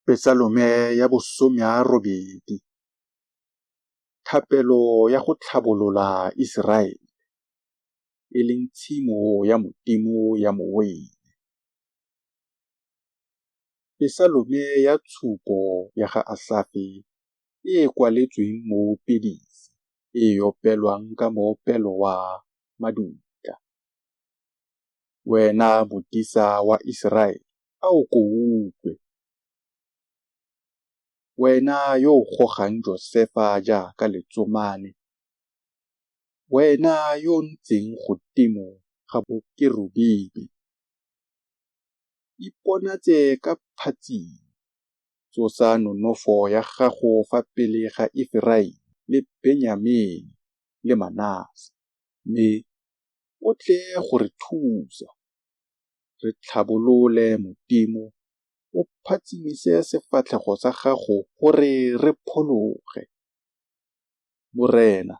Pesalome ya bosomearobedu. Thapelo ya go tlhabolola Iseraele, e leng tshimo ya Modimo ya moweine. Pesalome ya tshupo ya ga Asafe e e kwaletsweng moopedisi, e e opelwang ka moopelo wa Madutla. Wena Modisa wa Iseraele, a o ko o utlwe! Wena yo o gogang Josefa jaaka letsomane, wena yo o ntseng godimo ga boKerubime, iponatse ka phatsimo, tsosa nonofo ya gago fa pele ga Eferaime le Benyamene le Manase, mme o tle go re thusa. Re tlhabolole Modimo, o phatsimise sefatlhego sa gago gore re phologe. Morena,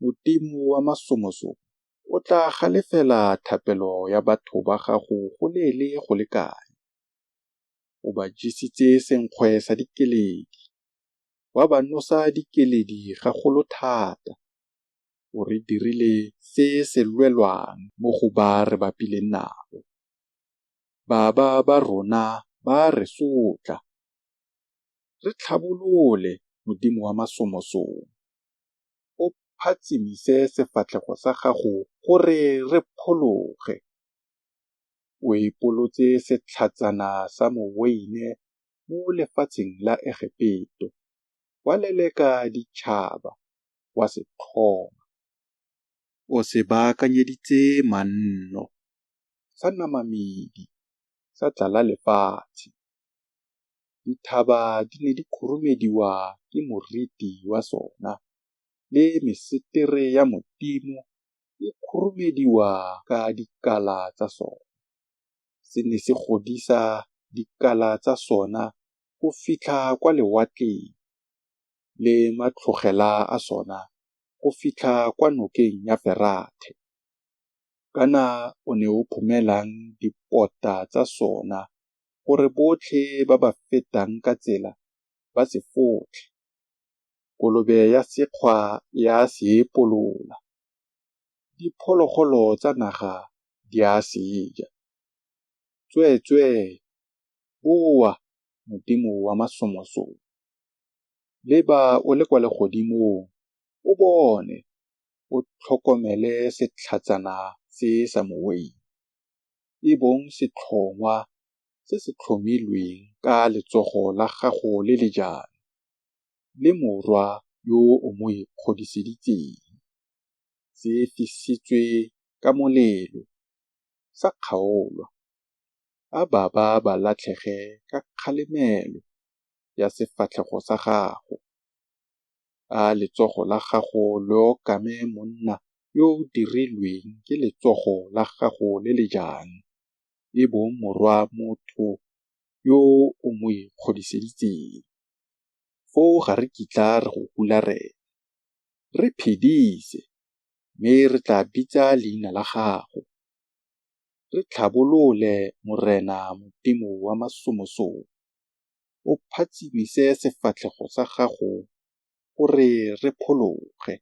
Modimo wa masomosomo, o tla galefela thapelo ya batho ba gago goleele go le kae? O ba jesitse senkgwe sa dikeledi, wa ba nosa dikeledi gagolo thata. O re dirile se se lwelwang mo go ba re bapileng nabo. Baba ba rona ba a re sotla. Re tlhabolole, Modimo wa masomosomo, o phatsimise sefatlhego sa gago gore re phologe. O epolotse setlhatsana sa moweine mo lefatsheng la Egepeto, wa leleka ditšhaba, wa se tlhoma. O se baakanyeditse manno, sa nama medi, sa tlala lefatshe. Dithaba di ne di khurumediwa ke moriti wa sona, le mesetere ya Modimo e khurumediwa ka dikala tsa sona. Se ne se godisa dikala tsa sona go fitlha kwa lewatleng, le matlhogela a sona go fitlha kwa nokeng ya Ferathe. Kana o ne o phomelang dipota tsa sona gore botlhe ba ba fetang ka tsela ba se fotlhe. Kolobe ya sekgwa e a se epolola, diphologolo tsa naga di a se ja. Tsweetswee, boa, Modimo wa masomosomo! Leba o le kwa legodimong, o bone, o tlhokomele setlhatsana se sa moweine, e bong setlhongwa se se tlhomilweng ka letsogo la gago le le jang, le morwa yo o mo ikgodiseditseng. Se fisitswe ka molelo, sa kgaolwa. A baba ba latlhege ka kgalemelo ya sefatlhego sa gago. A letsogo la gago le okame monna yo o dirilweng ke letsogo la gago le le jang, e bong morwa motho yo o mo ikgodiseditseng. Foo ga re kitla re go hularela. Re phedise, mme re tla bitsa leina la gago. Re tlhabolole Morena Modimo wa masomosomo, o phatsimise sefatlhego sa gago gore re phologe.